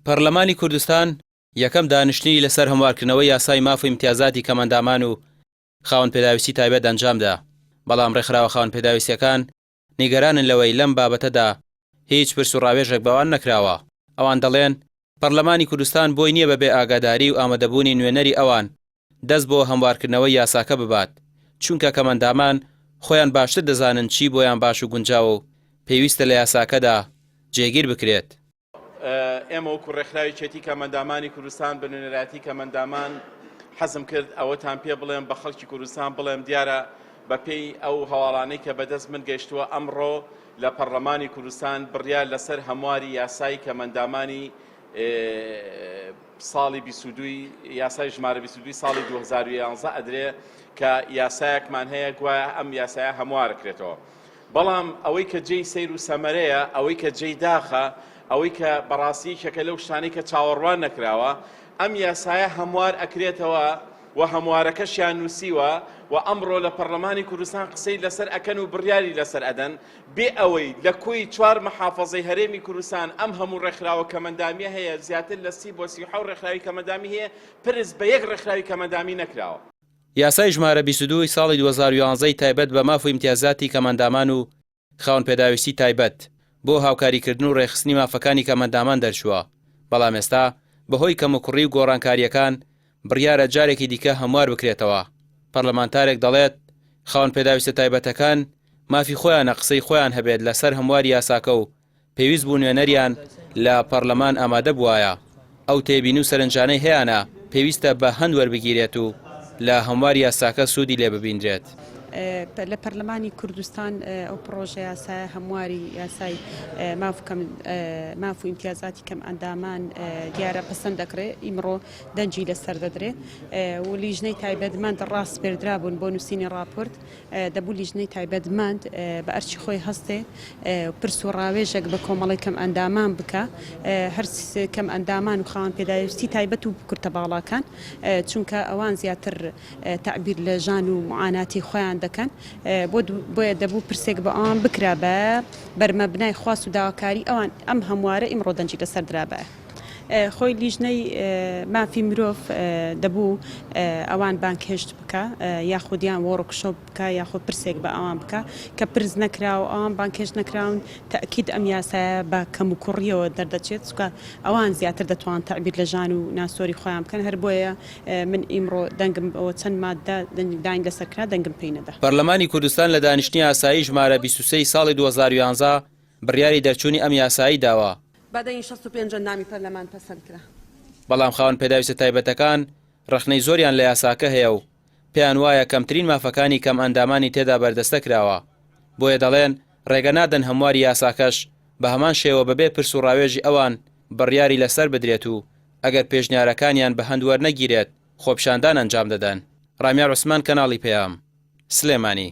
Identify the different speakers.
Speaker 1: پەرلەمانی کوردستان یەکەم دانیشتنی لەسەر هەموارکردنەوەی یاسای ماف و ئیمتیازاتی کەمئەندامان و خاوەن پێداویستی تایبەت ئەنجامدا، بەڵام ڕێکخراوە خاوەن پێداویستییەکان نیگەرانن لەوەی لەم بابەتەدا هیچ پرس و ڕاوێژێک بەوان نەکراوە. ئەوان دەڵێن، پەرلەمانی کوردستان بۆی نییە بەبێ ئاگاداری و ئامادەبوونی نوێنەری ئەوان دەست بۆ هەموارکردنەوەی یاساکە ببات، چونکە کەمئەندامان خۆیان باشتر دەزانن چی بۆیان باش و گونجاوە و پێویستە لە یاساکەدا جێگیر بکرێت.
Speaker 2: ئێمە وەکو ڕێکخراوی یەکێتی کەمئەندامانی کوردستان بە نوێنەرایەتی کەمئەندامان حەزم کرد ئەوەتان پێ بڵێم بە خەڵکی کوردستان بڵێم دیارە بەپێی ئەو هەواڵانەی کە بەدەست من گەیشتووە ئەمڕۆ لە پەرلەمانی کوردستان بڕیار لەسەر هەمواری یاسای کەمئەندامانی ساڵی 22 یاسای ژمارە 22 ساڵی 2011 ئەدرێ کە یاسایەکمان هەیە گوایە ئەم یاسایە هەموارکرێتەوە. بەڵام ئەوەی کە جێی سەیر و سەمەرەیە، ئەوەی کە جێی داخە، ئەوەی کە بەڕاستی یەکێکە لەو شتانەی کە چاوەڕوان نەکراوە، ئەم یاسایە هەموار ئەکرێتەوە و هەموارەکەشیان نووسیوە و ئەمڕۆ لە پەڕلەمانی کوردستان قسەی لەسەر ئەکەن و بڕیاری لەسەر ئەدەن، بێ ئەوەی لە کۆی چوار محافەزەی هەرێمی کوردستان ئەم هەموو ڕێکخراوە کەمەندامیە هەیە، زیاتر لە 30 بۆ 37 ڕێکخراوی کەمەندامی هەیە، پرس بە یەک ڕێکخراوی کەمەندامی نەکراوە.
Speaker 1: یاسای ژمارە 22 ی ساڵی 2011 ی تایبەت بە ماف و ئیمتیازاتی کەمئەندامان و خاوەن پێداویستی تایبەت، بۆ هاوکاریکردن و رێکخستنی مافەکانی کەمئەندامان دەرچووە، بەڵام ئێستا بەهۆی کەموکوڕی و گۆڕانکارییەکان بڕیارە جارێکی دیکە هەموار بکرێتەوە. پەرلەمانتارێک دەڵێت، خاوەن پێداویستە تایبەتەکان مافی خۆیانە قسەی خۆیان هەبێت لەسەر هەمواری یاساکە و پێویست بوو نوێنەریان لە پەڕلەمان ئامادە بوایە، ئەو تێبینی و سەرنجانەی هەیانە پێویستە بە هەند وەربگیرێت و لە هەمواری یاساکە سوودی لێ ببیندرێت.
Speaker 3: لە پەرلەمانی کوردستان ئەو پڕۆژە یاسایە هەمواری یاسای ماف و ئیمتیازاتی کەمئەندامان دیارە پەسەند دەکرێ، ئیمڕۆ دەنگی لەسەر دەدرێ و لیژنەی تایبەتمەند ڕاسپێردرابوون بۆ نووسینی ڕاپۆرت. دەبوو لیژنەی تایبەتمەند بە ئەرکی خۆی هەستێ و پرس و ڕاوێژێک بە کۆمەڵی کەمئەندامان بکا، هەر کەمئەندامان و خاوەن پێداویستی تایبەت و کورتە باڵاکان، چونکە ئەوان زیاتر تەعبیر لە ژان و موعاناتی خۆیان دەکەن، بۆیە دەبوو پرسێک بە ئەوان بکرابایە بەرمەبنای خواست و داواکاری ئەوان ئەم هەموارە ئیمڕۆ دەنگی لەسەر درابایە. خۆی لیژنەی مافی مرۆڤ دەبوو ئەوان بانگهێشت بکا یاخود یان وۆڕکشۆپ بکا یاخود پرسێک بە ئەوان بکا کە پرس نەکرا و ئەوان بانگهێشت نەکراون تەئکید ئەم یاسایە بە کەموکوڕییەوە دەردەچێت چونکە ئەوان زیاتر دەتوان تەعبیر لە ژان و ناسۆری خۆیان بکەن هەر بۆیە من ئیمڕۆ دەنگم بۆ چەند ماددە دەنگداین لەسەر کرا دەنگم پێی نەدا.
Speaker 1: پەرلەمانی کوردستان لە دانیشتنی ئاسایی ژمارە 23 ی ساڵی 2011 بڕیاری دەرچوونی ئەم یاسایەی داوە.
Speaker 4: بە دەنگی 65 ئەندامی پەرلەمان پەسەند کرا.
Speaker 1: بەڵام خاوەن پێداویستە تایبەتەکان ڕەخنەی زۆریان لە یاساکە هەیە و پێیان وایە کەمترین مافەکانی کەمئەندامانی تێدا بەردەستە کراوە، بۆیە دەڵێن ڕێگە نادەن هەمواری یاساکەش بە هەمان شێوە بەبێ پرس و ڕاوێژی ئەوان بڕیاری لەسەر بدرێت و ئەگەر پێشنیارەکانیان بە هەند وەرنەگیرێت خۆپیشاندان ئەنجام دەدەن. ڕامیار عوسمان کەناڵی پەیام، سلێمانی.